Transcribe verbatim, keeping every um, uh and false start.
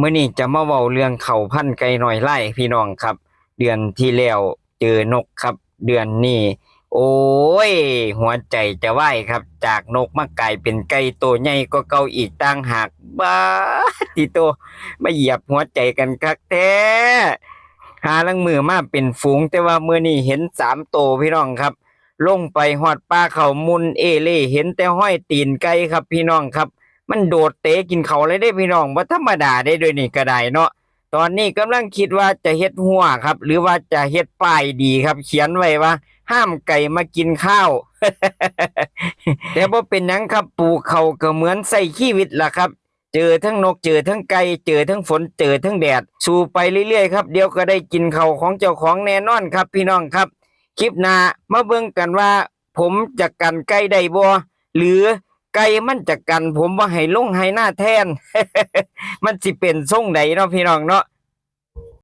มื้อนี้จะมาเว้าเรื่องข้าวพันธุ์ไก่น้อยลายพี่น้องครับ เดือนที่แล้วเจอนกครับ เดือนนี้ โอ้ย หัวใจจะวายครับ จากนกมากลายเป็นไก่โตใหญ่กว่าเก่าอีกต่างหาก บ้า ติโต มาเหยียบหัวใจกันคักแท้ หาลางมื้อมาเป็นฝูง แต่ว่ามื้อนี้เห็นสามโตพี่น้องครับ ลงไปฮอดป่าเขามุนเอเล่ เห็นแต่ฮอยตีนไก่ครับพี่น้องครับ มันโดดเตะกินเขาเลยเด้พี่น้อง บ่ธรรมดาเด้ เดี๋ยวนี้ก็ได้เนาะ ตอนนี้กำลังคิดว่าจะเฮ็ดฮั้วครับ หรือว่าจะเฮ็ดป้ายดีครับ เขียนไว้ว่า "ห้ามไก่มากินข้าว" แต่บ่เป็นหยังครับ ปลูกข้าวก็เหมือนใช้ชีวิตล่ะครับ เจอทั้งนก เจอทั้งไก่ เจอทั้งฝน เจอทั้งแดด สู้ไปเรื่อยๆครับ เดี๋ยวก็ได้กินข้าวของเจ้าของแน่นอนครับพี่น้องครับ คลิปหน้ามาเบิ่งกันว่า ผมจะกันไก่ได้บ่ หรือไก่มันจะกันผมบ่ให้ลงไฮ่นาแทน มันสิเป็นทรงใดเนาะพี่น้องเนาะ